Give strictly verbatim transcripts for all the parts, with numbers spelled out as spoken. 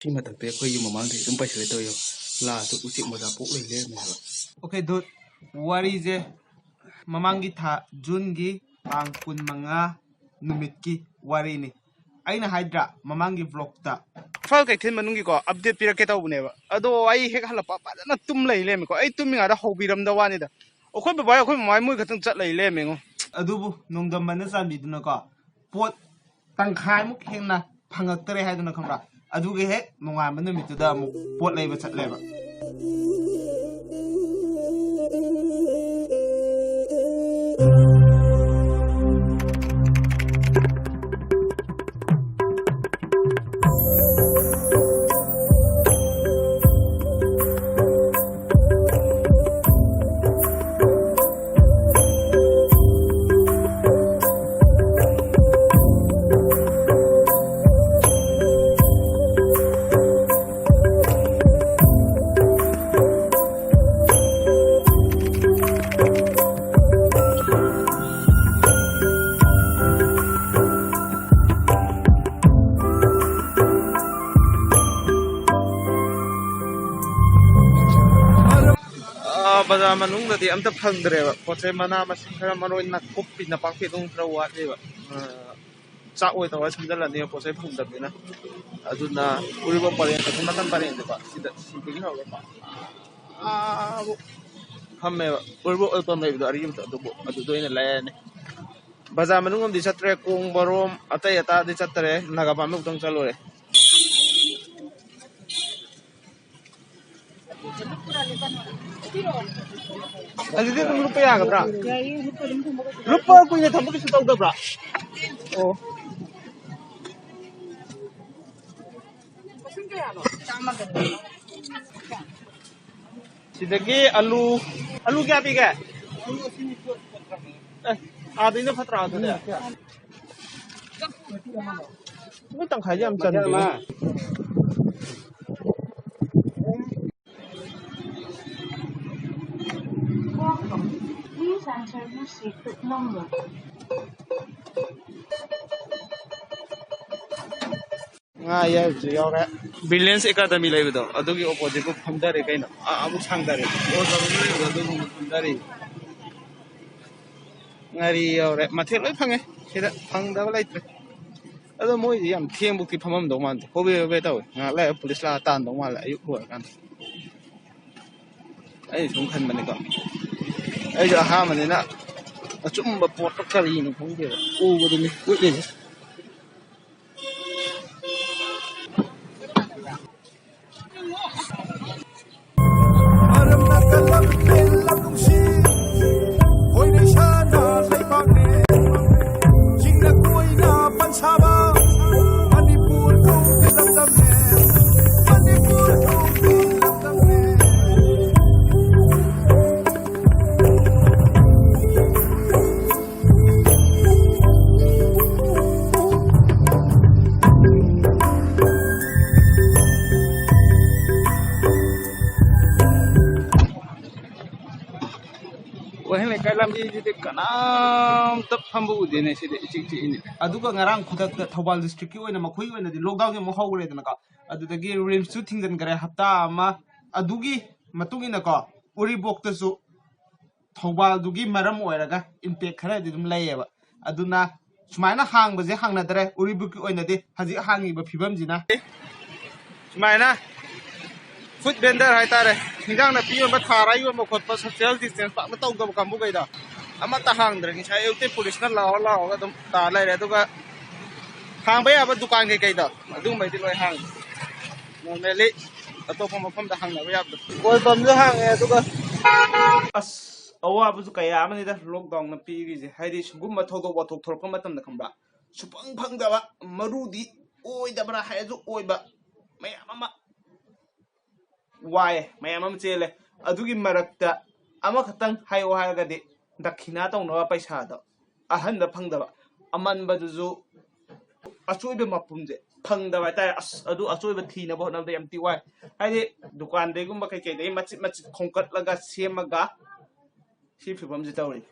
ꯁꯤ ꯃꯊꯛꯇ ꯑꯩꯈꯣꯏ ꯌꯨꯝ ꯃꯃꯥꯡꯗꯒꯤ ꯑꯗꯨꯝ ꯄꯥꯏꯁꯤꯜꯂꯦ ꯇꯧꯋꯦꯕ꯫ ꯂꯥꯁꯇ ꯎꯆꯦꯛ ꯃꯆꯥ ꯄꯣꯛ ꯂꯩ ꯂꯩꯔꯝꯃꯦ ꯍꯥꯏꯕ꯫ Okay, dude, ꯋꯥꯔꯤꯁꯦ ꯃꯃꯥꯡꯒꯤ ꯊꯥ ꯖꯨꯟꯒꯤ ꯇꯥꯡ ꯀꯨꯟꯃꯉꯥ ꯅꯨꯃꯤꯠꯀꯤ ꯋꯥꯔꯤꯅꯤ꯫ ꯑꯩꯅ ꯍꯥꯏꯗ꯭ꯔꯥ ꯃꯃꯥꯡꯒꯤ vlogꯇ, ꯏꯝꯐꯥꯜ ꯀꯩꯊꯦꯜ ꯃꯅꯨꯡꯒꯤꯀꯣ update ꯄꯤꯔꯛꯀꯦ ꯇꯧꯕꯅꯦꯕ꯫ ꯑꯗꯣ ꯑꯩ ꯍꯦꯛ ꯍꯜꯂꯛꯄ ꯐꯖꯅ ꯇꯨꯝ ꯂꯩ ꯂꯩꯔꯝꯃꯦꯀꯣ꯫ ꯑꯩ ꯇꯨꯝꯃꯤꯉꯩꯗ ꯍꯧꯕꯤꯔꯝꯗ ꯋꯥꯅꯤꯗ꯫ ꯑꯩꯈꯣꯏ ꯕꯕꯥ ꯑꯩꯈꯣꯏ ꯃꯃꯥ ꯃꯣꯏ ꯈꯛꯇꯪ ꯆꯠ ꯂꯩ ꯂꯩꯔꯝꯃꯦꯉꯣ꯫ ꯑꯗꯨꯕꯨ ꯅꯣꯡꯗꯝꯕꯅ ꯆꯥꯟꯕꯤꯗꯨꯅꯀꯣ, ꯄꯣꯠ ꯇꯪꯈꯥꯏꯃꯨꯛ ꯍꯦꯟꯅ ꯐꯪꯉꯛꯇꯔꯦ ꯍꯥꯏꯗꯨꯅ ꯈꯪꯕ꯭ꯔꯥ? ꯑꯗꯨꯒꯤ ꯍꯦꯛ ꯅꯣꯡꯉꯥꯟꯕ ꯅꯨꯃꯤꯠꯇꯨꯗ ꯑꯃꯨꯛ ꯄꯣꯠ ꯂꯩꯕ ꯆꯠꯂꯦꯕ꯫ ꯑꯥ, ꯕꯖꯥꯔ ꯃꯅꯨꯡꯗꯗꯤ ꯑꯝꯇ ꯐꯪꯗ꯭ꯔꯦꯕ꯫ ꯄꯣꯠ ꯆꯩ ꯃꯅꯥ ꯃꯁꯤꯡ ꯈꯔ, ꯃꯔꯣꯏ, ꯅꯥꯀꯨꯞꯄꯤ ꯅꯄꯥꯛꯄꯤ ꯑꯗꯨꯝ ꯈꯔ ꯋꯥꯠꯂꯦꯕ꯫ ꯑꯥ, ꯆꯥꯛ ꯑꯣꯏ ꯇꯧꯔ ꯁꯝꯖꯜꯂꯅꯤ, ꯄꯣꯠ ꯆꯩ ꯐꯪꯗꯕꯅꯤꯅ꯫ ꯑꯗꯨꯅ ꯎꯔꯤꯄꯣꯛ ꯄꯔꯦꯡ, ꯑꯁꯣꯝ ꯅꯥꯀꯟ ꯄꯔꯦꯡꯗꯀꯣ, ꯁꯤꯗ, ꯁꯤꯗꯒꯤ ꯍꯧꯔꯒ ꯑꯥꯕꯨꯛ ꯐꯝꯃꯦꯕ꯫ ꯎꯔꯤꯄꯣꯛ ꯑꯣꯏꯜ ꯄꯝ ꯂꯩꯕꯗꯣ ꯑꯔꯤꯕꯗꯣ, ꯑꯗꯨꯕꯨ, ꯑꯗꯨꯗ ꯑꯣꯏꯅ ꯂꯩꯔꯅꯤ꯫ ꯕꯖꯥꯔ ꯃꯅꯨꯡ ꯑꯃꯗꯤ ꯆꯠꯇ꯭ꯔꯦ, ꯀꯣꯡꯕꯔꯣꯝ ꯑꯇꯩ ꯑꯇꯥꯗꯤ ꯆꯠꯇꯔꯦ, ꯅꯥꯒꯥ ꯄꯥꯝꯃꯦ ꯑꯃꯨꯛꯇꯪ ꯆꯠꯂꯨꯔꯦ꯫ ꯑꯗꯨꯗꯤ ꯑꯗꯨꯝ ꯂꯨꯞꯄ ꯌꯥꯒꯗ꯭ꯔꯥ? ꯂꯨꯞꯄ ꯀꯨꯏꯅ ꯊꯝꯕ ꯀꯩꯁꯨ ꯇꯧꯗꯕ꯭ꯔꯥ? ꯑꯣ꯫ ꯁꯤꯗꯒꯤ ꯑꯂꯨ, ꯑꯂꯨ ꯀꯌꯥ ꯄꯤꯒꯦ? ꯑꯦ, ꯑꯥꯗꯩꯅ ꯐꯠꯇ꯭ꯔꯥ ꯑꯗꯨꯗꯤ? ꯃꯣꯏ ꯇꯪꯈꯥꯏꯗꯤ ꯌꯥꯝ ꯆꯟꯗꯦꯅꯦ꯫ Welcome. Please enter your seat number. ꯉꯥ ꯑꯌꯥꯏꯕꯁꯨ ꯌꯥꯎꯔꯦ꯫ ꯕ꯭ꯔꯤꯂꯤꯌꯟꯁ ꯑꯦꯀꯥꯗꯃꯤ ꯂꯩꯕꯗꯣ, ꯑꯗꯨꯒꯤ ꯑꯣꯄꯣꯖꯤꯠꯄꯨ ꯐꯝꯊꯔꯦ ꯀꯩꯅꯣ꯫ ꯑꯥ, ꯑꯃꯨꯛ ꯁꯥꯡꯊꯔꯦ꯫ ꯑꯣꯜ ꯇꯧꯕ ꯂꯩꯕꯗꯣ, ꯑꯗꯨꯒꯨꯝꯕ ꯐꯝꯊꯔꯦ꯫ ꯉꯥꯔꯤ ꯌꯥꯎꯔꯦ꯫ ꯃꯊꯦꯜ ꯂꯣꯏ ꯐꯪꯉꯦ ꯁꯤꯗ, ꯐꯪꯗꯕ ꯂꯩꯇ꯭ꯔꯦ꯫ ꯑꯗꯣ ꯃꯣꯏꯗꯤ ꯌꯥꯝ ꯊꯦꯡꯕꯨꯛꯇꯤ ꯐꯝꯃꯝꯗꯧ ꯃꯥꯟꯗꯦ, ꯍꯣꯕꯦ ꯍꯣꯕꯦ ꯇꯧꯋꯦ꯫ ꯉꯥꯏꯍꯥꯛ ꯂꯩꯔ ꯄꯨꯂꯤꯁ ꯂꯥꯛꯑ ꯇꯥꯟꯗꯧ ꯃꯥꯜꯂꯦ, ꯑꯌꯨꯛ ꯂꯣꯏꯔꯀꯥꯟꯗ꯫ ꯑꯩ ꯁꯨꯝ ꯈꯟꯕꯅꯤꯀꯣ, ꯑꯩꯁꯨ ꯑꯍꯥꯟꯕꯅꯤꯅ ꯑꯆꯨꯝꯕ ꯄꯣꯠꯇꯣ ꯀꯔꯤꯅꯣ ꯈꯪꯗꯦꯕ, ꯎꯕꯗꯨꯅꯤ ꯎꯠꯂꯤꯁꯦ꯫ ꯃꯔꯝꯅ ꯀꯜꯂꯕ ꯄꯦꯜꯂꯕ ꯅꯨꯡꯁꯤ, ꯈꯣꯏꯅ ꯏꯁꯥꯅ ꯂꯩꯕꯥꯛꯅꯦ꯫ ꯆꯤꯡꯅ ꯀꯣꯏꯅ ꯄꯟꯁꯥꯕ, ꯃꯅꯤꯄꯨꯔ ꯊꯣꯡꯕꯤ ꯂꯝꯗꯝꯅꯦ꯫ ꯃꯅꯤꯄꯨꯔ ꯊꯣꯡꯕꯤ ꯂꯝꯗꯝꯅꯦ꯫ ꯋꯥꯍꯦꯡ ꯂꯩꯀꯥꯏ ꯂꯝꯕꯤꯁꯤꯗꯤ ꯀꯅꯥꯝꯇ ꯐꯝꯕ ꯎꯗꯦꯅꯦ, ꯁꯤꯗꯤ ꯏꯆꯤꯛ ꯆꯤꯛꯏꯅꯦ꯫ ꯑꯗꯨꯒ ꯉꯔꯥꯡ ꯈꯨꯗꯛꯇ ꯊꯧꯕꯥꯜ ꯗꯤꯁꯇ꯭ꯔꯤꯛꯀꯤ ꯑꯣꯏꯅ ꯃꯈꯣꯏꯒꯤ ꯑꯣꯏꯅꯗꯤ ꯂꯣꯛꯗꯥꯎꯟꯁꯦ ꯑꯃꯨꯛ ꯍꯧꯈ꯭ꯔꯦꯗꯅꯀꯣ꯫ ꯑꯗꯨꯗꯒꯤ ꯔꯤꯝꯁꯁꯨ ꯊꯤꯡꯖꯤꯟꯈ꯭ꯔꯦ ꯍꯞꯇꯥ ꯑꯃ꯫ ꯑꯗꯨꯒꯤ ꯃꯇꯨꯡ ꯏꯟꯅꯀꯣ, ꯎꯔꯤꯄꯣꯛꯇꯁꯨ ꯊꯧꯕꯥꯜꯗꯨꯒꯤ ꯃꯔꯝ ꯑꯣꯏꯔꯒ ꯏꯝꯄꯦꯛ ꯈꯔꯗꯤ ꯑꯗꯨꯝ ꯂꯩꯌꯦꯕ꯫ ꯑꯗꯨꯅ ꯁꯨꯃꯥꯏꯅ ꯍꯥꯡꯕꯁꯦ ꯍꯥꯡꯅꯗ꯭ꯔꯦ ꯎꯔꯤꯄꯣꯛꯀꯤ ꯑꯣꯏꯅꯗꯤ, ꯍꯧꯖꯤꯛ ꯍꯥꯡꯉꯤꯕ ꯐꯤꯕꯝꯁꯤꯅ꯫ ꯁꯨꯃꯥꯏꯅ ꯐꯨꯗ ꯚꯦꯟꯗꯔ ꯍꯥꯏꯇꯥꯔꯦ, ꯍꯤꯟꯖꯥꯡ ꯅꯥꯄꯤ ꯌꯣꯟꯕ, ꯊꯥꯔ ꯌꯣꯟꯕ ꯈꯣꯠꯄ, ꯁꯣꯁꯤꯌꯦꯜ ꯗꯤꯁꯇꯦꯟꯁ ꯄꯥꯛꯅ ꯇꯧꯗꯕ ꯀꯥꯡꯕꯨꯈꯩꯗꯣ, ꯑꯃꯠꯇ ꯍꯥꯡꯗ꯭ꯔꯦ꯫ ꯉꯁꯥꯏ ꯑꯌꯨꯛꯇꯤ ꯄꯨꯂꯤꯁꯅ ꯂꯥꯎꯔ ꯂꯥꯎꯔꯒ ꯑꯗꯨꯝ ꯇꯥ ꯂꯩꯔꯦ꯫ ꯑꯗꯨꯒ ꯍꯥꯡꯕ ꯌꯥꯕ ꯗꯨꯀꯥꯟ ꯀꯩꯀꯩꯗꯣ, ꯑꯗꯨꯒꯨꯝꯕꯩꯗꯤ ꯂꯣꯏ ꯍꯥꯡꯉꯤ꯫ ꯅꯣꯔꯃꯦꯜꯂꯤ ꯑꯇꯣꯞꯄ ꯃꯐꯝꯗ ꯍꯥꯡꯅꯕ ꯌꯥꯕꯗꯣ꯫ ꯀꯣꯏꯐꯝꯁꯨ ꯍꯥꯡꯉꯦ꯫ ꯑꯗꯨꯒ ꯑꯁ, ꯑꯋꯥꯕꯁꯨ ꯀꯌꯥ ꯑꯃꯅꯤꯗ ꯂꯣꯛꯗꯥꯎꯟꯅ ꯄꯤꯔꯤꯁꯦ꯫ ꯍꯥꯏꯗꯤ ꯁꯤꯒꯨꯝꯕ ꯊꯧꯗꯣꯛ ꯋꯥꯊꯣꯛ ꯊꯣꯛꯂꯛꯄ ꯃꯇꯝꯗ, ꯈꯪꯕ꯭ꯔꯥ, ꯁꯨꯐꯪ ꯐꯪꯗꯕ, ꯃꯔꯨꯗꯤ ꯑꯣꯏꯗꯕ꯭ꯔꯥ ꯍꯥꯏꯔꯁꯨ ꯑꯣꯏꯕ ꯃꯌꯥꯝ ꯑꯃ ꯋꯥꯏꯑꯦ, ꯃꯌꯥꯝ ꯑꯃ ꯆꯦꯜꯂꯦ꯫ ꯑꯗꯨꯒꯤ ꯃꯔꯛꯇ ꯑꯃꯈꯛꯇꯪ ꯍꯥꯏꯌꯣ ꯍꯥꯏꯔꯒꯗꯤ, ꯗꯈꯤꯅꯥ ꯇꯧꯅꯕ ꯄꯩꯁꯥꯗꯣ ꯑꯍꯟꯕ ꯐꯪꯗꯕ, ꯑꯃꯟꯕꯗꯨꯁꯨ, ꯑꯆꯣꯏꯕ ꯃꯄꯨꯝꯁꯦ ꯐꯪꯗꯕ ꯍꯥꯏꯇꯥꯔꯦ꯫ ꯑꯁ, ꯑꯗꯨ ꯑꯆꯣꯏꯕ ꯊꯤꯅꯕ ꯍꯣꯠꯅꯕꯗ ꯌꯥꯝ ꯊꯤ ꯋꯥꯏ꯫ ꯍꯥꯏꯗꯤ ꯗꯨꯀꯥꯟꯗꯩꯒꯨꯝꯕ ꯀꯩꯀꯩꯗꯒꯤ ꯃꯆꯤꯠ ꯃꯆꯤꯠ ꯈꯣꯝꯀꯠꯂꯒ ꯁꯦꯝꯃꯒ ꯁꯤ ꯐꯤꯕꯝꯁꯤ ꯇꯧꯔꯤ꯫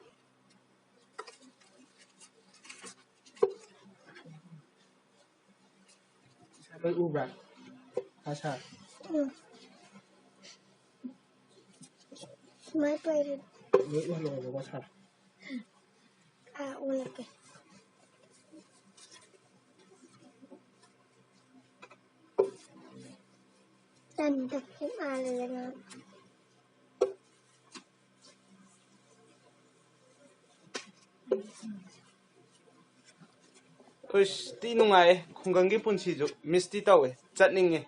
ꯂꯣꯏ ꯎꯕ꯭ꯔꯥ? ꯁꯥ ꯁꯥ꯫ ꯎꯝ꯫ ꯁꯨꯃꯥꯏꯅ ꯄꯥꯏꯔꯦ꯫ ꯂꯣꯏ ꯎꯍꯜꯂꯣ, ꯍꯜꯂꯣ, ꯁꯥ꯫ ꯑꯥ, ꯎꯠꯂꯛꯀꯦ꯫ ꯇꯟ ꯇꯛꯈꯤꯕ ꯃꯥꯜꯂꯦꯗꯅ꯫ ꯑꯁ, ꯊꯤ ꯅꯨꯡꯉꯥꯏꯌꯦ ꯈꯨꯡꯒꯪꯒꯤ ꯄꯨꯟꯁꯤꯁꯨ꯫ ꯃꯤꯁꯇꯤ ꯇꯧꯋꯦ, ꯆꯠꯅꯤꯡꯉꯦ꯫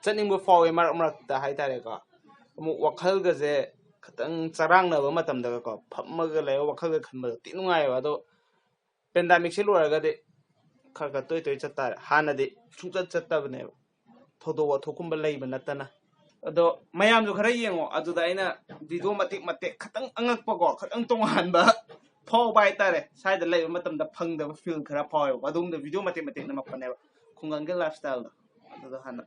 ꯆꯠꯅꯤꯡꯕ ꯐꯥꯎꯋꯦ ꯃꯔꯛ ꯃꯔꯛꯇ ꯍꯥꯏꯇꯥꯔꯦꯀꯣ꯫ ꯑꯃꯨꯛ ꯋꯥꯈꯜꯒꯁꯦ ꯈꯤꯇꯪ ꯆꯔꯥꯡꯅꯕ ꯃꯇꯝꯗꯒꯀꯣ, ꯐꯝꯃꯒ ꯂꯩꯔ ꯋꯥꯈꯜꯒ ꯈꯟꯕꯗꯣ ꯊꯤ ꯅꯨꯡꯉꯥꯏꯌꯦꯕ꯫ ꯑꯗꯣ ꯄꯦꯟꯗꯥꯃꯤꯛꯁꯦ ꯂꯣꯏꯔꯒꯗꯤ ꯈꯔ ꯈꯔ ꯇꯣꯏ ꯇꯣꯏ ꯆꯠꯇꯥꯔꯦ꯫ ꯍꯥꯟꯅꯗꯤ ꯁꯨꯡꯆꯠ ꯆꯠꯇꯕꯅꯦꯕ, ꯊꯧꯗꯣꯛ ꯋꯥꯊꯣꯛꯀꯨꯝꯕ ꯂꯩꯕ ꯅꯠꯇꯅ꯫ ꯑꯗꯣ ꯃꯌꯥꯝꯁꯨ ꯈꯔ ꯌꯦꯡꯉꯣ, ꯑꯗꯨꯗ ꯑꯩꯅ ꯚꯤꯗꯤꯑꯣ ꯃꯇꯦꯛ ꯃꯇꯦꯛ ꯈꯤꯇꯪ ꯑꯉꯛꯄꯀꯣ, ꯈꯤꯇꯪ ꯇꯣꯉꯥꯟꯕ ꯐꯥꯎꯕ ꯍꯥꯏꯇꯥꯔꯦ꯫ ꯁ꯭ꯋꯥꯏꯗ ꯂꯩꯕ ꯃꯇꯝꯗ ꯐꯪꯗꯕ ꯐꯤꯜ ꯈꯔ ꯐꯥꯎꯋꯦꯕꯀꯣ, ꯑꯗꯨꯒꯨꯝꯕ ꯚꯤꯗꯤꯑꯣ ꯃꯇꯦꯛ ꯃꯇꯦꯛ ꯅꯝꯃꯛꯄꯅꯦꯕ꯫ ꯈꯨꯡꯒꯪꯒꯤ ꯂꯥꯏꯐ ꯁ꯭ꯇꯥꯏꯜꯗꯣ ꯑꯗꯨꯗꯣ ꯍꯥꯟꯅ꯫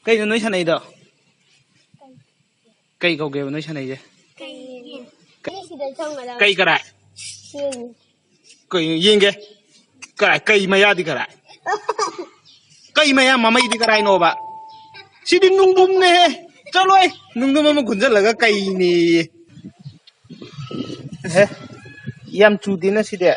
ꯀꯩꯅꯣ ꯅꯣꯏ ꯁꯥꯟꯅꯩꯗꯣ? ꯀꯩ ꯀꯧꯒꯦꯕ ꯅꯣꯏ ꯁꯥꯟꯅꯩꯁꯦ? ꯀꯩ ꯌꯦꯟ? ꯀꯩ ꯁꯤꯗ ꯆꯪꯒꯗꯕ? ꯀꯩ ꯀꯔꯥꯏ? ꯌꯦꯟ꯫ ꯀꯩ ꯌꯦꯡꯒꯦ? ꯀꯔꯥꯏ? ꯀꯩ ꯃꯌꯥꯗꯤ ꯀꯔꯥꯏ? ꯀꯩ ꯃꯌꯥ ꯃꯃꯩꯗꯤ ꯀꯔꯥꯏꯅꯣꯕ? ꯁꯤꯗꯤ ꯅꯨꯡꯗꯨꯝꯅꯦꯍꯦ꯫ ꯆꯠꯂꯣꯏ꯫ ꯅꯨꯡꯗꯨꯝ ꯑꯃ ꯈꯨꯟꯖꯜꯂꯒ ꯀꯩꯅꯦꯌꯦ꯫ ꯑꯦꯍꯦ꯫ ꯌꯥꯝ ꯆꯨꯗꯦꯅ ꯁꯤꯗꯤ꯫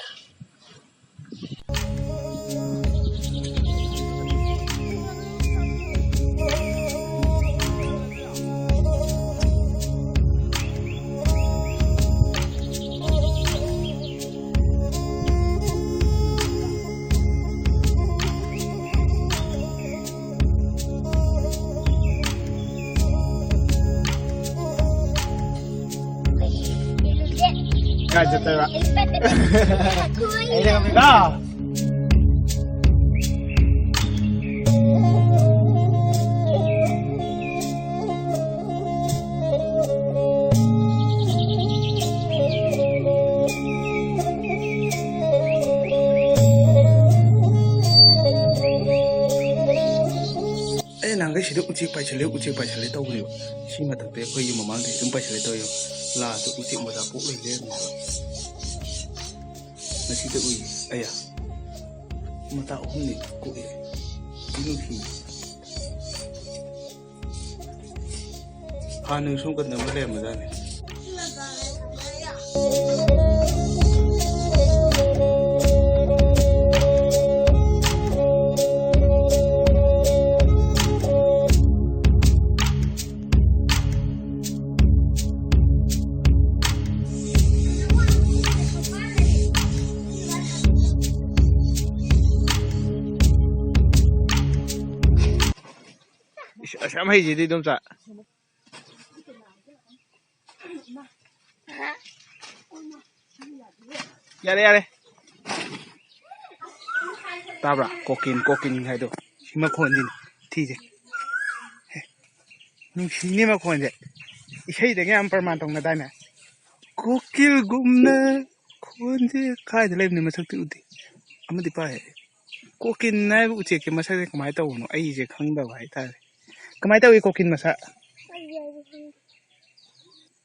ꯀꯥꯏ ꯆꯠꯇꯣꯏꯕ? ꯑꯩꯅ ꯉꯝꯃꯤꯀꯣ꯫ ꯑꯩ ꯅꯍꯥꯟꯈꯩ ꯁꯤꯗ ꯎꯆꯦꯛ ꯄꯥꯏꯁꯜꯂꯦ, ꯎꯆꯦꯛ ꯄꯥꯏꯁꯜꯂꯦ ꯇꯧꯕꯅꯦꯕ꯫ ꯁꯤ ꯃꯊꯛꯇ ꯑꯩꯈꯣꯏ ꯌꯨꯝ ꯃꯃꯥꯡꯗ ꯑꯗꯨꯝ ꯄꯥꯏꯁꯜꯂꯦ ꯇꯧꯋꯦꯕ꯫ ꯂꯥꯗ ꯎꯆꯦꯛ ꯃꯆꯥ ꯄꯣꯛ ꯂꯩ ꯂꯩꯔꯝꯃꯦꯕ꯫ ꯉꯁꯤꯗ ꯎꯏ꯫ ꯑꯌꯥ꯫ ꯃꯆꯥ ꯑꯍꯨꯝꯅꯤ ꯀꯣꯛꯑꯦ꯫ ꯅꯨꯡꯁꯤ꯫ ꯍꯥꯟꯅ ꯁꯣꯝ ꯀꯟꯗ ꯑꯃ ꯂꯩꯔꯝꯕꯖꯥꯠꯅꯤ꯫ ꯏꯁ, ꯑꯁ ꯌꯥꯝ ꯍꯩꯁꯤꯗꯤ ꯏꯗꯣꯝꯆꯥ꯫ ꯌꯥꯔꯦ, ꯌꯥꯔꯦ꯫ ꯇꯥꯕ꯭ꯔꯥ? ꯀꯣꯀꯤꯟ, ꯀꯣꯀꯤꯟ ꯍꯥꯏꯗꯣ꯫ ꯁꯤ ꯃꯈꯣꯟꯁꯤꯅꯤ ꯊꯤꯁꯦ꯫ ꯍꯦ, ꯅꯨꯡꯁꯤꯅꯦ ꯃꯈꯣꯟꯁꯦ꯫ ꯏꯁꯩꯗꯒ ꯌꯥꯝ ꯄ꯭ꯔꯃꯥꯟ ꯇꯧꯅꯗꯥꯏꯅꯦ? ꯀꯣꯀꯤꯜꯒꯨꯝꯅ ꯈꯣꯟꯁꯦ ꯀꯥꯏꯗ ꯂꯩꯕꯅꯣ? ꯃꯁꯛꯇꯤ ꯎꯗꯦ꯫ ꯑꯃꯗꯤ ꯄꯥꯏ꯫ ꯀꯣꯀꯤꯟ ꯍꯥꯏꯕ ꯎꯆꯦꯛꯁꯦ ꯃꯁꯛꯁꯦ ꯀꯃꯥꯏꯅ ꯇꯧꯕꯅꯣ? ꯑꯩꯁꯦ ꯈꯪꯗꯕ ꯍꯥꯏꯇꯥꯔꯦ꯫ ꯀꯃꯥꯏꯅ ꯇꯧꯏ ꯀꯣꯀꯤꯟ ꯃꯁꯛ?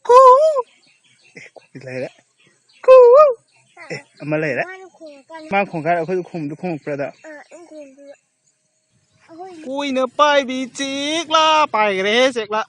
ꯀꯨ! ꯑꯦ, ꯀꯣꯀꯤꯟ ꯂꯩꯔꯦ꯫ ꯀꯨ! ꯑꯦ, ꯑꯃ ꯂꯩꯔꯦ꯫ ꯃꯥꯅ ꯈꯣꯡꯉꯀꯥꯟꯗ ꯃꯥ ꯈꯣꯡꯀꯥꯟꯗ ꯑꯩꯈꯣꯏꯗ ꯈꯣꯡꯗ ꯈꯣꯡꯉꯛꯄ꯭ꯔꯥꯗ? ꯑꯥ, ꯑꯩꯅ ꯈꯣꯡꯗꯨꯗ꯫ ꯑꯩꯈꯣꯏ ꯀꯣꯏꯅ ꯄꯥꯏꯕꯤ ꯆꯦꯛꯂꯥ ꯄꯥꯏꯈ꯭ꯔꯦꯍꯦ ꯆꯦꯛꯂꯥ꯫